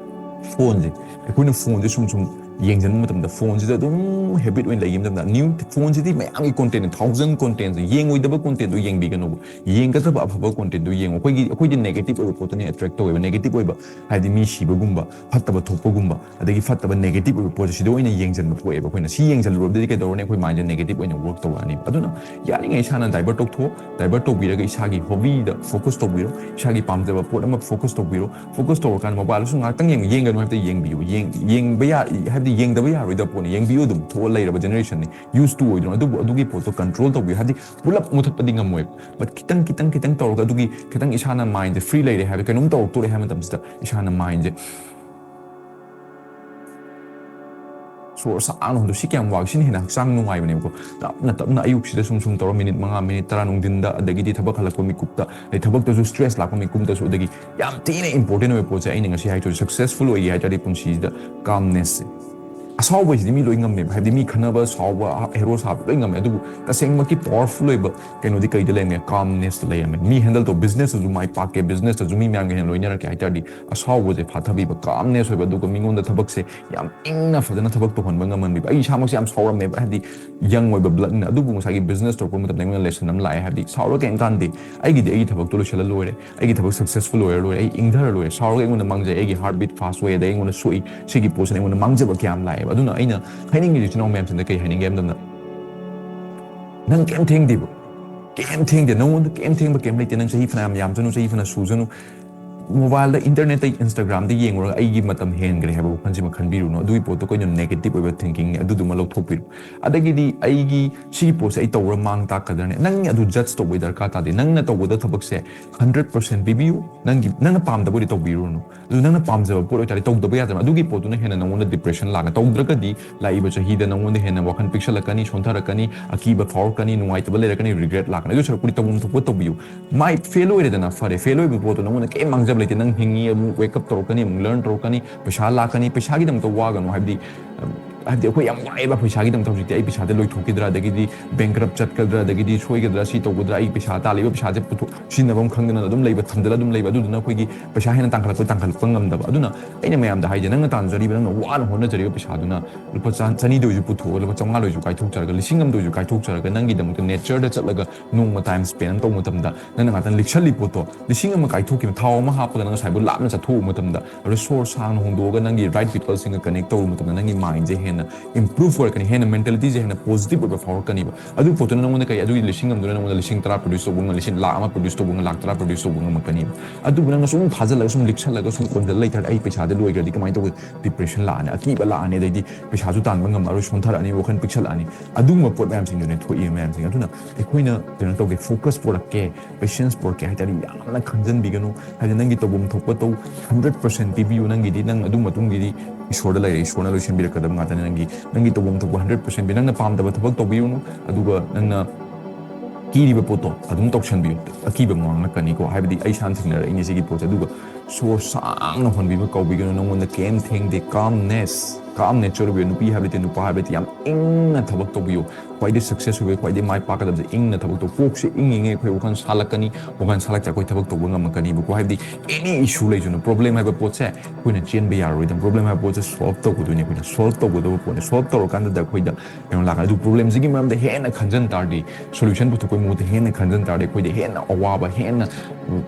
ꯐꯣꯟꯁꯦ ꯑꯩꯈꯣꯏꯅ ꯐꯣꯟꯁꯦ ꯁꯨꯝ ꯁꯨꯝ ꯌꯦꯡꯁꯤꯟꯕ ꯃꯇꯝꯗ, ꯐꯣꯟꯁꯤꯗ ꯑꯗꯨꯝ ꯍꯦꯕꯤꯠ ꯑꯣꯏꯅ ꯂꯩꯈꯤꯕ ꯃꯇꯝꯗ, ꯅ꯭ꯌꯨ ꯐꯣꯟꯁꯤꯗꯤ ꯃꯌꯥꯝꯒꯤ ꯀꯣꯟꯇꯦꯟ, ꯊꯥꯎꯖꯟ ꯀꯣꯟꯇꯦꯟꯁꯦ, ꯌꯦꯡꯉꯣꯏꯗꯕ ꯀꯣꯟꯇꯦꯟꯗꯣ ꯌꯦꯡꯕꯤꯒꯅꯨꯕ꯫ ꯌꯦꯡꯒꯗꯕ ꯑꯐꯕ ꯀꯣꯟꯇꯦꯟꯗꯣ ꯌꯦꯡꯉꯣ꯫ ꯑꯩꯈꯣꯏꯒꯤ, ꯑꯩꯈꯣꯏꯗꯤ ꯅꯦꯒꯦꯇꯤꯚ ꯑꯣꯏꯕ ꯄꯣꯠꯇꯨꯅ ꯑꯦꯇ꯭ꯔꯦꯛ ꯇꯧꯋꯦꯕ꯫ ꯅꯦꯒꯦꯇꯤꯚ ꯑꯣꯏꯕ ꯍꯥꯏꯗꯤ ꯃꯤ ꯁꯤꯕꯒꯨꯝꯕ, ꯐꯠꯇꯕ ꯊꯣꯛꯄꯒꯨꯝꯕ, ꯑꯗꯒꯤ ꯐꯠꯇꯕ ꯅꯦꯒꯦꯇꯤꯚ ꯑꯣꯏꯕ ꯄꯣꯠꯁꯦ ꯁꯤꯗ ꯑꯣꯏꯅ ꯌꯦꯡꯁꯤꯟꯕ ꯄꯣꯛꯑꯦꯕ ꯑꯩꯈꯣꯏꯅ꯫ ꯁꯤ ꯌꯦꯡꯁꯤꯜꯂꯨꯔꯕꯗꯤ ꯀꯩꯗꯧꯔꯅꯤ? ꯑꯩꯈꯣꯏ ꯃꯥꯏꯟꯁꯦ ꯅꯦꯒꯦꯇꯤꯚ ꯑꯣꯏꯅ ꯋꯔꯛ ꯇꯧꯔꯛꯑꯅꯤꯕ꯫ ꯑꯗꯨꯅ ꯌꯥꯔꯤꯉꯩ ꯏꯁꯥꯅ ꯗꯥꯏꯚꯔꯠ ꯇꯧꯊꯣꯛꯑꯣ꯫ ꯗꯥꯏꯚꯔꯠ ꯇꯧꯕꯤꯔꯒ ꯏꯁꯥꯒꯤ ꯍꯣꯕꯤꯗ ꯐꯣꯀꯁ ꯇꯧꯕꯤꯔꯣ꯫ ꯏꯁꯥꯒꯤ ꯄꯥꯝꯖꯕ ꯄꯣꯠ ꯑꯃ ꯐꯣꯀꯁ ꯇꯧꯕꯤꯔꯣ꯫ ꯐꯣꯀꯁ ꯇꯧꯔꯀꯥꯟꯗ ꯃꯣꯕꯥꯏꯜꯗꯁꯨ ꯉꯥꯏꯍꯥꯛꯇꯪ ꯌꯦꯡꯉꯨ꯫ ꯌꯦꯡꯒꯅꯨ ꯍꯥꯏꯕꯗꯤ ꯌꯦꯡꯕꯤꯌꯨ꯫ ꯌꯦꯡ-, ꯌꯦꯡꯕ ꯌꯥ-, ꯍꯥꯏꯕꯗꯤ ꯌꯦꯡꯗꯕ ꯌꯥꯔꯣꯏꯗꯕ ꯄꯣꯠꯅꯤ꯫ ꯌꯦꯡꯕꯤꯌꯨ, ꯑꯗꯨꯝ ꯊꯣꯛꯑ ꯂꯩꯔꯕ ꯖꯦꯅꯦꯔꯦꯁꯟꯅꯤ꯫ ꯌꯨꯁ ꯇꯨ ꯑꯣꯏꯗꯣꯏꯅꯣ꯫ ꯑꯗꯨꯕꯨ ꯑꯗꯨꯒꯤ ꯄꯣꯠꯇꯣ ꯀꯟꯇ꯭ꯔꯣꯜ ꯇꯧꯕꯤꯌꯨ꯫ ꯍꯥꯏꯕꯗꯤ ꯄꯨꯂꯞ ꯃꯨꯊꯠꯄꯗꯤ ꯉꯝꯃꯣꯏꯕ꯫ ꯕꯠ ꯈꯤꯇꯪ, ꯈꯤꯇꯪ, ꯈꯤꯇꯪ ꯇꯧꯔꯒ ꯑꯗꯨꯒꯤ ꯈꯤꯇꯪ ꯏꯁꯥꯅ ꯃꯥꯏꯟꯁꯦ ꯐ꯭ꯔꯤ ꯂꯩꯔꯦ ꯍꯥꯏꯕ, ꯀꯩꯅꯣꯝ ꯇꯧꯔꯛꯇꯣꯔꯦ ꯍꯥꯏꯕ ꯃꯇꯝꯁꯤꯗ ꯏꯁꯥꯅ ꯃꯥꯏꯟꯁꯦ ꯁꯣꯔ ꯁꯥꯡꯅ ꯍꯣꯟꯗꯣꯛ꯫ ꯁꯤ ꯀꯌꯥꯝ ꯋꯥꯒꯦ? ꯁꯤꯅ ꯍꯦꯟꯅ ꯍꯛꯆꯥꯡ ꯅꯨꯡꯉꯥꯏꯕꯅꯦꯕꯀꯣ꯫ ꯇꯞꯅ ꯇꯞꯅ ꯑꯌꯨꯛꯁꯤꯗ ꯁꯨꯝ ꯁꯨꯝ ꯇꯧꯔ ꯃꯤꯅꯤꯠ ꯃꯉꯥ, ꯃꯤꯅꯤꯠ ꯇꯔꯥ, ꯅꯨꯡꯊꯤꯟꯗ, ꯑꯗꯒꯤꯗꯤ ꯊꯕꯛ ꯍꯜꯂꯛꯄ ꯃꯤꯀꯨꯞꯇ, ꯑꯗꯩ ꯊꯕꯛꯇꯁꯨ ꯁ꯭ꯇ꯭ꯔꯦꯁ ꯂꯥꯛꯄ ꯃꯤꯀꯨꯞꯇꯁꯨ, ꯑꯗꯒꯤ ꯌꯥꯝ ꯊꯤꯅ ꯏꯝꯄꯣꯔꯇꯦꯟ ꯑꯣꯏꯕ ꯄꯣꯠꯁꯦ ꯑꯩꯅ ꯉꯁꯤ ꯍꯥꯏꯗꯣꯏꯁꯦ, ꯁꯛꯁꯦꯁꯐꯨꯜ ꯑꯣꯏꯒꯦ ꯍꯥꯏ ꯇꯥꯔꯗꯤ ꯄꯨꯟꯁꯤꯁꯤꯗ ꯀꯥꯝꯅꯦꯁꯁꯦ꯫ ꯑꯁꯥꯎꯕ ꯍꯥꯏꯁꯤꯗꯤ ꯃꯤ ꯂꯣꯏ ꯉꯝꯃꯦꯕ, ꯍꯥꯏꯕꯗꯤ ꯃꯤ ꯈꯠꯅꯕ, ꯁꯥꯎꯕ, ꯍꯦꯔꯣ ꯁꯥꯕ ꯂꯣꯏ ꯉꯝꯃꯦ꯫ ꯑꯗꯨꯕꯨ ꯇꯁꯦꯡꯃꯛꯀꯤ ꯄꯥꯋꯔꯐꯨꯜ ꯑꯣꯏꯕ ꯀꯩꯅꯣꯗꯤ ꯀꯩꯗ ꯂꯩꯔꯝꯃꯦ? ꯀꯥꯝꯅꯦꯁꯇ ꯂꯩꯔꯝꯃꯦ꯫ ꯃꯤ ꯍꯦꯟꯗꯜ ꯇꯧ, ꯕꯤꯖꯤꯅꯦꯁꯇꯁꯨ ꯃꯥꯏ ꯄꯥꯛꯀꯦ, ꯕꯤꯖꯤꯅꯦꯁꯇꯁꯨ ꯃꯤ ꯃꯌꯥꯝꯒ ꯍꯦꯟꯅ ꯂꯣꯏꯅꯔꯛꯀꯦ ꯍꯥꯏ ꯇꯥꯔꯗꯤ ꯑꯁꯥꯎꯕꯁꯦ ꯐꯥꯊꯕꯤꯕ, ꯀꯥꯝꯅꯦꯁ ꯑꯣꯏꯕ, ꯑꯗꯨꯒ ꯃꯤꯉꯣꯟꯗ ꯊꯕꯛꯁꯦ ꯌꯥꯝ ꯏꯪꯅ ꯐꯖꯅ ꯊꯕꯛ ꯇꯧꯍꯟꯕ ꯉꯝꯍꯟꯕꯤꯕ꯫ ꯑꯩ ꯏꯁꯥꯃꯛꯁꯦ ꯌꯥꯝ ꯁꯥꯎꯔꯝꯃꯦꯕ, ꯍꯥꯏꯕꯗꯤ ꯌꯪ ꯑꯣꯏꯕ ꯕ꯭ꯂꯠꯅꯤꯅ꯫ ꯑꯗꯨꯕꯨ ꯉꯁꯥꯏꯒꯤ ꯕꯤꯖꯤꯅꯦꯁ ꯇꯧꯔꯛꯄ ꯃꯇꯝꯗ ꯑꯩꯉꯣꯟꯗ ꯂꯦꯁꯟ ꯑꯃ ꯂꯥꯛꯑꯦ, ꯍꯥꯏꯕꯗꯤ ꯁꯥꯎꯔꯒ ꯀꯩꯝ ꯀꯥꯟꯗꯦ, ꯑꯩꯒꯤꯗꯤ ꯑꯩꯒꯤ ꯊꯕꯛꯇꯣ ꯂꯣꯏꯁꯤꯜꯂ ꯂꯣꯏꯔꯦ, ꯑꯩꯒꯤ ꯊꯕꯛ ꯁꯛꯁꯦꯁꯐꯨꯜ ꯑꯣꯏꯔ ꯂꯣꯏꯔꯦ꯫ ꯑꯩ ꯏꯪꯊꯔ ꯂꯣꯏꯔꯦ꯫ ꯁꯥꯎꯔꯒ ꯑꯩꯉꯣꯟꯗ ꯃꯥꯡꯖꯩ, ꯑꯩꯒꯤ ꯍꯥꯔꯠ ꯕꯤꯠ ꯐꯥꯁ ꯑꯣꯏ, ꯑꯗꯩ ꯑꯩꯉꯣꯟꯗ ꯁꯣꯛꯏ꯫ ꯁꯤꯒꯤ ꯄꯣꯠꯁꯤꯅ ꯑꯩꯉꯣꯟꯗ ꯃꯥꯡꯖꯕ ꯀꯌꯥꯝ ꯂꯥꯛꯑꯦꯕ꯫ ꯑꯗꯨꯅ ꯑꯩꯅ ꯍꯥꯏꯅꯤꯡꯉꯤꯁꯦ ꯏꯆꯤꯟ ꯏꯅꯥꯎ ꯃꯌꯥꯝꯁꯤꯡꯗ ꯀꯩ ꯍꯥꯏꯅꯤꯡꯒꯦ ꯍꯥꯏꯕ ꯃꯇꯝꯗ, ꯅꯪ ꯀꯩꯝ ꯊꯦꯡꯗꯦꯕ, ꯀꯩꯝ ꯊꯦꯡꯗꯦ, ꯅꯉꯣꯟꯗ ꯀꯩꯝ ꯊꯦꯡꯕ ꯀꯩꯝ ꯂꯩꯇꯦ꯫ ꯅꯪ ꯆꯍꯤ ꯐꯅꯌꯥꯝ ꯌꯥꯝꯖꯅꯨ, ꯆꯍꯤ ꯐꯅ ꯁꯨꯖꯅꯨ, ꯃꯣꯕꯥꯏꯜꯗ, ꯏꯟꯇꯔꯅꯦꯠꯇ, ꯏꯟꯁꯇꯥꯒ꯭ꯔꯥꯝꯗ ꯌꯦꯡꯉꯨꯔꯒ ꯑꯩꯒꯤ ꯃꯇꯝ ꯍꯦꯟꯈ꯭ꯔꯦ ꯍꯥꯏꯕ ꯋꯥꯈꯜꯁꯤꯃ ꯈꯟꯕꯤꯔꯨꯅꯨ꯫ ꯑꯗꯨꯒꯤ ꯄꯣꯠꯇꯣ ꯀꯩꯅꯣ ꯅꯦꯒꯦꯇꯤꯚ ꯑꯣꯏꯕ ꯊꯤꯡꯀꯤꯡꯅꯤ, ꯑꯗꯨꯗꯨꯃ ꯂꯧꯊꯣꯛꯄꯤꯔꯨ꯫ ꯑꯗꯒꯤꯗꯤ ꯑꯩꯒꯤ ꯁꯤꯒꯤ ꯄꯣꯠꯁꯦ ꯑꯩ ꯇꯧꯔ ꯃꯥꯡ ꯇꯥꯛꯀꯗ꯭ꯔꯅꯦ? ꯅꯪ ꯑꯗꯨ ꯖꯠꯁ ꯇꯧꯕꯩ ꯗꯔꯀꯥꯔ ꯇꯥꯗꯦ꯫ ꯅꯪꯅ ꯇꯧꯒꯗꯕ ꯊꯕꯛꯁꯦ ꯍꯟꯗ꯭ꯔꯦꯠ ꯄꯥꯔꯁꯦꯟ ꯄꯤꯕꯤꯌꯨ꯫ ꯅꯪꯒꯤ, ꯅꯪꯅ ꯄꯥꯝꯗꯕ ꯑꯣꯏꯗꯤ ꯇꯧꯕꯤꯔꯨꯔꯅꯨ꯫ ꯑꯗꯨ ꯅꯪꯅ ꯄꯥꯝꯖꯕ ꯄꯣꯠ ꯑꯣꯏꯇꯥꯔꯗꯤ ꯇꯧꯗꯕ ꯌꯥꯗꯕ꯫ ꯑꯗꯨꯒꯤ ꯄꯣꯠꯇꯨꯅ ꯍꯦꯟꯅ ꯅꯉꯣꯟꯗ ꯗꯤꯄ꯭ꯔꯦꯁꯟ ꯂꯥꯛꯀꯅꯤ꯫ ꯇꯧꯗ꯭ꯔꯒꯗꯤ ꯂꯥꯛꯏꯕ ꯆꯍꯤꯗ ꯅꯉꯣꯟꯗ ꯍꯦꯟꯅ ꯋꯥꯈꯜ ꯄꯤꯛꯁꯜꯂꯛꯀꯅꯤ, ꯁꯣꯟꯊꯔꯛꯀꯅꯤ, ꯑꯀꯤꯕ ꯐꯥꯎꯔꯛꯀꯅꯤ, ꯅꯨꯡꯉꯥꯏꯇꯕ ꯂꯩꯔꯛꯀꯅꯤ, ꯔꯤꯒ꯭ꯔꯦꯠ ꯂꯥꯛꯀꯅꯤ꯫ ꯑꯗꯨ ꯁꯔꯨꯛꯄꯨꯗꯤ ꯇꯧꯐꯝ ꯊꯣꯛꯄ ꯇꯧꯕꯤꯌꯨ꯫ ꯃꯥꯏ ꯐꯦꯜ ꯑꯣꯏꯔꯦꯗꯅ, ꯐꯔꯦ, ꯐꯦꯜ ꯑꯣꯏꯕ ꯄꯣꯠꯇꯣ ꯅꯉꯣꯟꯗ ꯀꯩꯝ ꯃꯥꯡꯖꯕ ꯂꯩꯇꯦ꯫ ꯅꯪ ꯍꯤꯡꯉꯤ, ꯑꯃꯨꯛ wake up ꯇꯧꯔꯛꯀꯅꯤ, ꯑꯃꯨꯛ learn ꯇꯧꯔꯛꯀꯅꯤ, ꯄꯩꯁꯥ ꯂꯥꯛꯀꯅꯤ, ꯄꯩꯁꯥꯒꯤꯗꯃꯛꯇ ꯋꯥꯒꯅꯨ꯫ ꯍꯥꯏꯕꯗꯤ, ꯍꯥꯏꯕꯗꯤ ꯑꯩꯈꯣꯏ ꯌꯥꯝ ꯋꯥꯏꯑꯦꯕ ꯄꯩꯁꯥꯒꯤꯗꯃꯛꯇ ꯍꯧꯖꯤꯛꯇꯤ꯫ ꯑꯩ ꯄꯩꯁꯥꯗ ꯂꯣꯏꯊꯣꯛꯈꯤꯗ꯭ꯔꯥ, ꯑꯗꯒꯤꯗꯤ bankrupt ꯆꯠꯀꯗ꯭ꯔꯥ, ꯑꯗꯒꯤꯗꯤ ꯁꯣꯏꯒꯗ꯭ꯔꯥ, ꯁꯤ ꯇꯧꯒꯗ꯭ꯔꯥ, ꯑꯩ ꯄꯩꯁꯥ ꯇꯥꯜꯂꯤꯕ ꯄꯩꯁꯥꯁꯦ ꯄꯨꯊꯣꯛ-, ꯁꯤꯖꯤꯟꯅꯐꯝ ꯈꯪꯗꯅ ꯑꯗꯨꯝ ꯂꯩꯕ, ꯊꯝꯖꯤꯜꯂ ꯑꯗꯨꯝ ꯂꯩꯕ꯫ ꯑꯗꯨꯗꯨꯅ ꯑꯩꯈꯣꯏꯒꯤ ꯄꯩꯁꯥ ꯍꯦꯟꯅ ꯇꯥꯡꯈꯠꯂꯛꯄ, ꯇꯥꯡꯈꯠꯂꯛꯄ ꯉꯝꯗꯕ꯫ ꯑꯗꯨꯅ ꯑꯩꯅ ꯃꯌꯥꯝꯗ ꯍꯥꯏꯁꯦ, ꯅꯪꯅ ꯇꯥꯟꯖꯔꯤꯕ, ꯅꯪꯅ ꯋꯥꯅ ꯍꯣꯠꯅꯖꯔꯤꯕ ꯄꯩꯁꯥꯗꯨꯅ ꯂꯨꯄꯥ ꯆꯥ-, ꯆꯅꯤꯗ ꯑꯣꯏꯁꯨ ꯄꯨꯊꯣꯛꯑꯒ, ꯂꯨꯄꯥ ꯆꯥꯝꯃꯉꯥꯗ ꯑꯣꯏꯁꯨ ꯀꯥꯏꯊꯣꯛꯆꯔꯒ, ꯂꯤꯁꯤꯡ ꯑꯃꯗ ꯑꯣꯏꯁꯨ ꯀꯥꯏꯊꯣꯛꯆꯔꯒ, ꯅꯪꯒꯤꯗꯃꯛꯇ natureꯗ ꯆꯠꯂꯒ ꯅꯣꯡꯃ time spend ꯑꯃ ꯇꯧꯕ ꯃꯇꯝꯗ, ꯅꯪꯅ ꯉꯥꯛꯇꯪ ꯂꯤꯛꯁꯜꯂꯤ ꯄꯣꯠꯇꯣ, ꯂꯤꯁꯤꯡ ꯑꯃ ꯀꯥꯏꯊꯣꯛꯈꯤꯕ, ꯊꯥꯎ ꯑꯃ ꯍꯥꯞꯄꯒ ꯅꯪ ꯉꯁꯥꯏꯕꯨ ꯂꯥꯞꯅ ꯆꯠꯊꯣꯛꯎꯕ ꯃꯇꯝꯗ, ꯑꯗꯨ ꯁꯣꯔ ꯁꯥꯡꯅ ꯍꯣꯡꯗꯣꯛꯑꯒ ꯅꯪꯒꯤ right peopleꯁꯤꯡꯒ connect ꯇꯧꯔꯨꯕ ꯃꯇꯝꯗ, ꯅꯪꯒꯤ mindꯁꯦ ꯍꯦꯟꯅ improve ꯑꯣꯏꯔꯛꯀꯅꯤ, ꯍꯦꯟꯅ mentalityꯁꯦ ꯍꯦꯟꯅ positive ꯑꯣꯏꯕ ꯐꯥꯎꯔꯛꯀꯅꯤꯕ꯫ ꯑꯗꯨ ꯄꯣꯠꯇꯨꯅ ꯅꯉꯣꯟꯗ ꯀꯩ, ꯑꯗꯨꯒꯤ ꯂꯤꯁꯤꯡ ꯑꯃꯗꯨꯅ ꯅꯉꯣꯟꯗ ꯂꯤꯁꯤꯡ ꯇꯔꯥ produce ꯇꯧꯕ ꯉꯝ-, ꯂꯤꯁꯤꯡ ꯂꯥꯛ ꯑꯃ produce ꯇꯧꯕ ꯉꯝ-, ꯂꯥꯛ ꯇꯔꯥ produce ꯇꯧꯕ ꯉꯝꯃꯛꯀꯅꯤꯕ꯫ ꯑꯗꯨꯕꯨ ꯅꯪꯅ ꯁꯨꯝ ꯐꯥꯖꯤꯜꯂꯒ, ꯁꯨꯝ ꯂꯤꯛꯁꯜꯂꯒ, ꯁꯨꯝ ꯀꯣꯟꯁꯤꯜꯂ ꯂꯩꯇꯥꯔꯗꯤ, ꯑꯩ ꯄꯩꯁꯥꯗ ꯂꯣꯏꯈ꯭ꯔꯗꯤ ꯀꯃꯥꯏꯅ ꯇꯧꯒꯅꯤ? Depression ꯂꯥꯛꯑꯅꯤ, ꯑꯀꯤꯕ ꯂꯥꯛꯑꯅꯤ, ꯑꯗꯩꯗꯤ ꯄꯩꯁꯥꯁꯨ ꯇꯥꯟꯕ ꯉꯝꯃꯔꯣꯏ, ꯁꯣꯟꯊꯔꯛꯑꯅꯤ, ꯋꯥꯈꯜ ꯄꯤꯛꯁꯜꯂꯛꯑꯅꯤ꯫ ꯑꯗꯨꯒꯨꯝꯕ ꯄꯣꯠ ꯃꯌꯥꯝꯁꯤꯡꯗꯨꯅꯦ ꯊꯣꯛꯏꯕ ꯃꯌꯥꯝꯁꯤꯡ꯫ ꯑꯗꯨꯅ ꯑꯩꯈꯣꯏꯅ ꯀꯩꯅꯣ ꯇꯧꯒꯦ, focus ꯄꯨꯔꯛꯀꯦ, patience ꯄꯨꯔꯛꯀꯦ ꯍꯥꯏ ꯇꯥꯔꯗꯤ, ꯌꯥꯝꯅ ꯈꯟꯖꯟꯕꯤꯒꯅꯨ꯫ ꯍꯥꯏꯗꯤ, ꯅꯪꯒꯤ ꯇꯧꯐꯝ ꯊꯣꯛꯄ ꯇꯧ, hundred percent ꯄꯤꯕꯤꯌꯨ꯫ ꯅꯪꯒꯤꯗꯤ, ꯅꯪ ꯑꯗꯨ ꯃꯇꯨꯡꯒꯤꯗꯤ ꯏꯁꯣꯔꯗ ꯂꯩꯔꯦ, ꯏꯁꯣꯔꯅ ꯂꯣꯏ ꯁꯦꯝꯕꯤꯔꯛꯀꯗꯕ ꯉꯥꯛꯇꯅꯤ꯫ ꯅꯪꯒꯤ, ꯅꯪꯒꯤ ꯇꯧꯐꯝ ꯊꯣꯛꯄ hundred percent ꯄꯤ꯫ ꯅꯪꯅ ꯄꯥꯝꯗꯕ ꯊꯕꯛ ꯇꯧꯕꯤꯔꯨꯅꯨ, ꯑꯗꯨꯒ ꯅꯪꯅ ꯀꯤꯔꯤꯕ ꯄꯣꯠꯇꯣ ꯑꯗꯨꯝ ꯇꯧꯁꯟꯕꯤꯌꯨ꯫ ꯑꯀꯤꯕ ꯉꯥꯡꯂꯛꯀꯅꯤꯀꯣ, ꯍꯥꯏꯕꯗꯤ ꯑꯩ ꯏꯁꯥꯅ ꯊꯦꯡꯅꯔꯛꯏꯅꯦ ꯁꯤꯒꯤ ꯄꯣꯠꯁꯦ꯫ ꯑꯗꯨꯒ ꯁꯣꯔ ꯁꯥꯡꯅ ꯍꯣꯟꯕꯤꯕ ꯀꯧꯕꯤꯒꯅꯨ, ꯅꯪꯉꯣꯟꯗ ꯀꯩꯝ ꯊꯦꯡꯗꯦ꯫ Calmness, calm nature ꯑꯣꯏꯕ ꯅꯨꯄꯤ ꯍꯥꯏꯕꯗꯤ, ꯅꯨꯄꯥ ꯍꯥꯏꯕꯗꯤ ꯌꯥꯝ ꯏꯪꯅ ꯊꯕꯛ ꯇꯧꯕꯤꯌꯨ꯫ ꯈ꯭ꯋꯥꯏꯗꯩ success ꯑꯣꯏꯕ, ꯈ꯭ꯋꯥꯏꯗꯩ ꯃꯥꯏ ꯄꯥꯛꯀꯗꯕꯁꯦ ꯏꯪꯅ ꯊꯕꯛ ꯇꯧ꯫ ꯀꯣꯛꯁꯦ ꯏꯪꯉꯤꯉꯩ ꯑꯩꯈꯣꯏ ꯋꯥꯈꯜ ꯁꯥꯂꯛꯀꯅꯤ, ꯋꯥꯈꯜ ꯁꯥꯂꯛꯇ ꯑꯩꯈꯣꯏ ꯊꯕꯛ ꯇꯧꯕ ꯉꯝꯃꯛꯀꯅꯤꯕꯀꯣ꯫ ꯍꯥꯏꯕꯗꯤ any issue ꯂꯩꯁꯅꯨ, problem ꯍꯥꯏꯕ ꯄꯣꯠꯁꯦ ꯑꯩꯈꯣꯏꯅ ꯆꯦꯟꯕ ꯌꯥꯔꯣꯏꯗꯕ, problem ꯍꯥꯏꯕ ꯄꯣꯠꯁꯦ solve ꯇꯧꯒꯗꯣꯏꯅꯤ ꯑꯩꯈꯣꯏꯅ, solve ꯇꯧꯒꯗꯕ ꯄꯣꯠꯅꯤ꯫ Solve ꯇꯧꯔꯀꯥꯟꯗ ꯑꯩꯈꯣꯏꯗ ꯀꯩꯅꯣ ꯂꯥꯛꯀꯅꯤ꯫ ꯑꯗꯨ problemꯁꯤꯒꯤ ꯃꯔꯝꯗ ꯍꯦꯟꯅ ꯈꯟꯖꯟ ꯇꯥꯔꯗꯤ, solution ꯄꯨꯊꯣꯛꯄꯒꯤ ꯃꯍꯨꯠꯇ ꯍꯦꯟꯅ ꯈꯟꯖꯟ ꯇꯥꯔꯗꯤ, ꯑꯩꯈꯣꯏꯗ ꯍꯦꯟꯅ ꯑꯋꯥꯕ, ꯍꯦꯟꯅ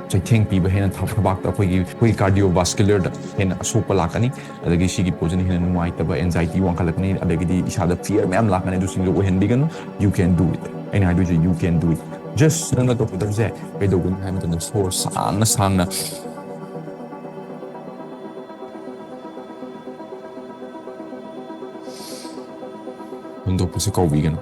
ꯆꯩꯊꯦꯡ ꯄꯤꯕ, ꯍꯦꯟꯅ ꯊ-, ꯊꯕꯥꯛꯇ ꯑꯩꯈꯣꯏꯒꯤ, ꯑꯩꯈꯣꯏꯒꯤ cardiovascularꯗ ꯍꯦꯟꯅ ꯑꯁꯣꯛꯄ ꯂꯥꯛꯀꯅꯤ꯫ ꯑꯗꯒꯤ ꯁꯤꯒꯤ ꯄꯣꯠꯁꯤꯅ ꯍꯦꯟꯅ ꯅꯨꯡꯉꯥꯏꯇꯕ, anxiety ꯋꯥꯡꯈꯠꯂꯛꯀꯅꯤ, ꯑꯗꯒꯤꯗꯤ ꯏꯁꯥꯗ fear ꯃꯌꯥꯝ ꯂꯥꯛꯀꯅꯤ꯫ ꯑꯗꯨꯁꯤꯡꯗꯣ ꯑꯣꯏꯍꯟꯕꯤꯒꯅꯨ꯫ You can do it꯫ ꯑꯩꯅ ꯍꯥꯏꯗꯣꯏꯁꯦ, you can do it꯫ Just ꯅꯪꯅ ꯇꯧꯒꯗꯕꯁꯦ ꯀꯩꯗꯧꯒꯅꯤ ꯍꯥꯏꯕ ꯃꯇꯝꯗ, ꯁꯣꯔ ꯁꯥꯡꯅ ꯁꯥꯡꯅ ꯍꯣꯟꯗꯣꯛꯄꯁꯦ ꯀꯧꯕꯤꯒꯅꯨ꯫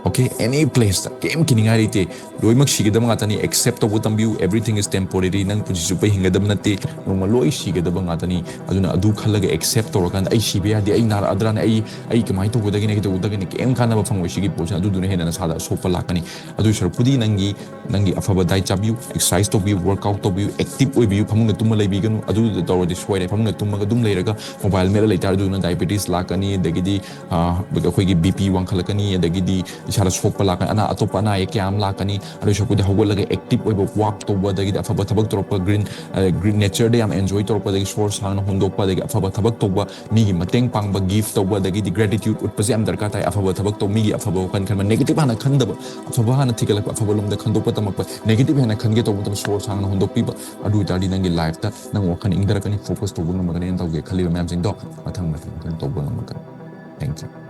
Okay, any place ꯇ ꯀꯩꯝ ꯀꯤꯅꯤꯡꯉꯥꯏ ꯂꯩꯇꯦ. ꯂꯣꯏꯅꯃꯛ ꯁꯤꯒꯗꯕ ꯉꯥꯛꯇꯅꯤ. Accept ꯇꯧꯕ ꯇꯝꯕꯤꯌꯨ. Everything is temporary. ꯅꯪ ꯄꯨꯟꯁꯤ ꯆꯨꯞꯄ ꯍꯤꯡꯒꯗꯕ ꯅꯠꯇꯦ. ꯅꯣꯡꯃ ꯂꯣꯏ ꯁꯤꯒꯗꯕ ꯉꯥꯛꯇꯅꯤ. ꯑꯗꯨꯅ ꯑꯗꯨ ꯈꯜꯂꯒ accept ꯇꯧꯔꯀꯥꯟꯗ, "ꯑꯩ ꯁꯤꯕ ꯌꯥꯗꯦ, ꯑꯩ ꯅꯥꯔꯛꯑꯗ꯭ꯔꯥꯅ, ꯑꯩ ꯑꯩ ꯀꯃꯥꯏꯅ ꯇꯧꯒꯗꯒꯦꯅꯦ, ꯀꯩꯗꯧꯒꯗꯒꯦꯅꯦ?" ꯀꯩꯝ ꯀꯥꯟꯅꯕ ꯐꯪꯉꯣꯏ ꯁꯤꯒꯤ ꯄꯣꯠꯁꯤꯅ. ꯑꯗꯨꯗꯨꯅ ꯍꯦꯟꯅ ꯅꯁꯥꯗ ꯑꯁꯣꯛꯄ ꯂꯥꯛꯀꯅꯤ. ꯑꯗꯨꯒꯤ ꯁꯔꯨꯛꯄꯨꯗꯤ ꯅꯪꯒꯤ ꯅꯪꯒꯤ ꯑꯐꯕ diet ꯆꯥꯕꯤꯌꯨ, exercise ꯇꯧꯕꯤꯌꯨ, workout ꯇꯧꯕꯤꯌꯨ, active ꯑꯣꯏꯕꯤꯌꯨ, ꯐꯃꯨꯡꯗ ꯇꯨꯝꯃ ꯂꯩꯕꯤꯒꯅꯨ꯫ ꯑꯗꯨꯗ ꯇꯧꯔꯗꯤ ꯁꯣꯏꯔꯦ꯫ ꯐꯃꯨꯡꯗ ꯇꯨꯝꯃꯒ ꯑꯗꯨꯝ ꯂꯩꯔꯒ mobile ꯃꯦꯠꯂ ꯂꯩꯇꯥꯔꯗꯤ ꯑꯗꯨꯅ diabetes ꯂꯥꯛꯀꯅꯤ, ꯑꯗꯒꯤꯗꯤ ꯑꯩꯈꯣꯏꯒꯤ BP ꯋꯥꯡꯈꯠꯂꯛꯀꯅꯤ, ꯑꯗꯒꯤꯗꯤ ꯏꯁꯥꯗ ꯁꯣꯛꯄ ꯂꯥꯛꯀꯅꯤ, ꯑꯅꯥ ꯑꯇꯣꯞꯄ ꯑꯅꯥ ꯑꯌꯦꯛ ꯀꯌꯥ ꯑꯃ ꯂꯥꯛꯀꯅꯤ꯫ ꯑꯗꯨꯒꯤ ꯁꯔꯨꯛꯄꯨꯗꯤ ꯍꯧꯒꯠꯂꯒ active ꯑꯣꯏꯕ, walk ꯇꯧꯕ, ꯑꯗꯒꯤꯗꯤ ꯑꯐꯕ ꯊꯕꯛ ꯇꯧꯔꯛꯄ, green green nature ꯗ ꯌꯥꯝ enjoy ꯇꯧꯔꯛꯄ, ꯑꯗꯒꯤ ꯁꯣꯔ ꯁꯥꯡꯅ ꯍꯣꯟꯗꯣꯛꯄ, ꯑꯗꯒꯤ ꯑꯐꯕ ꯊꯕꯛ ꯇꯧꯕ, ꯃꯤꯒꯤ ꯃꯇꯦꯡ ꯄꯥꯡꯕ, give ꯇꯧꯕ, ꯑꯗꯒꯤꯗꯤ gratitude ꯎꯠꯄꯁꯦ ꯌꯥꯝ ꯗꯔꯀꯥꯔ ꯇꯥꯏ꯫ ꯑꯐꯕ ꯊꯕꯛ ꯇꯧ, ꯃꯤꯒꯤ ꯑꯐꯕ ꯋꯥꯈꯜ ꯈꯟꯕ, negative ꯍꯥꯟꯅ ꯈꯟꯗꯕ, ꯑꯐꯕ ꯍꯥꯟꯅ ꯊꯤꯒꯠꯂꯛꯄ, ꯑꯐꯕ ꯂꯣꯝꯗ ꯈꯟꯗꯣꯛꯄ ꯇꯝꯃꯛꯄ꯫ Negative ꯍꯦꯟꯅ ꯈꯟꯒꯦ ꯇꯧꯕ ꯃꯇꯝꯗ ꯁꯣꯔ ꯁꯥꯡꯅ ꯍꯣꯟꯗꯣꯛꯄꯤꯕ, ꯑꯗꯨ ꯑꯣꯏꯇꯥꯔꯗꯤ ꯅꯪꯒꯤ life ꯇ ꯅꯪ ꯋꯥꯈꯜ ꯏꯪꯊꯔꯛꯀꯅꯤ, focus ꯇꯧꯕ ꯉꯝꯃꯛꯀꯅꯤ, ꯅꯪ ꯇꯧꯒꯦ ꯈꯜꯂꯤꯕ ꯃꯌꯥꯝꯁꯤꯡꯗꯣ ꯃꯊꯪ ꯃꯊꯪ ꯃꯊꯪ ꯇꯧꯕ ꯉꯝꯃꯛꯀꯅꯤ꯫ Thank you.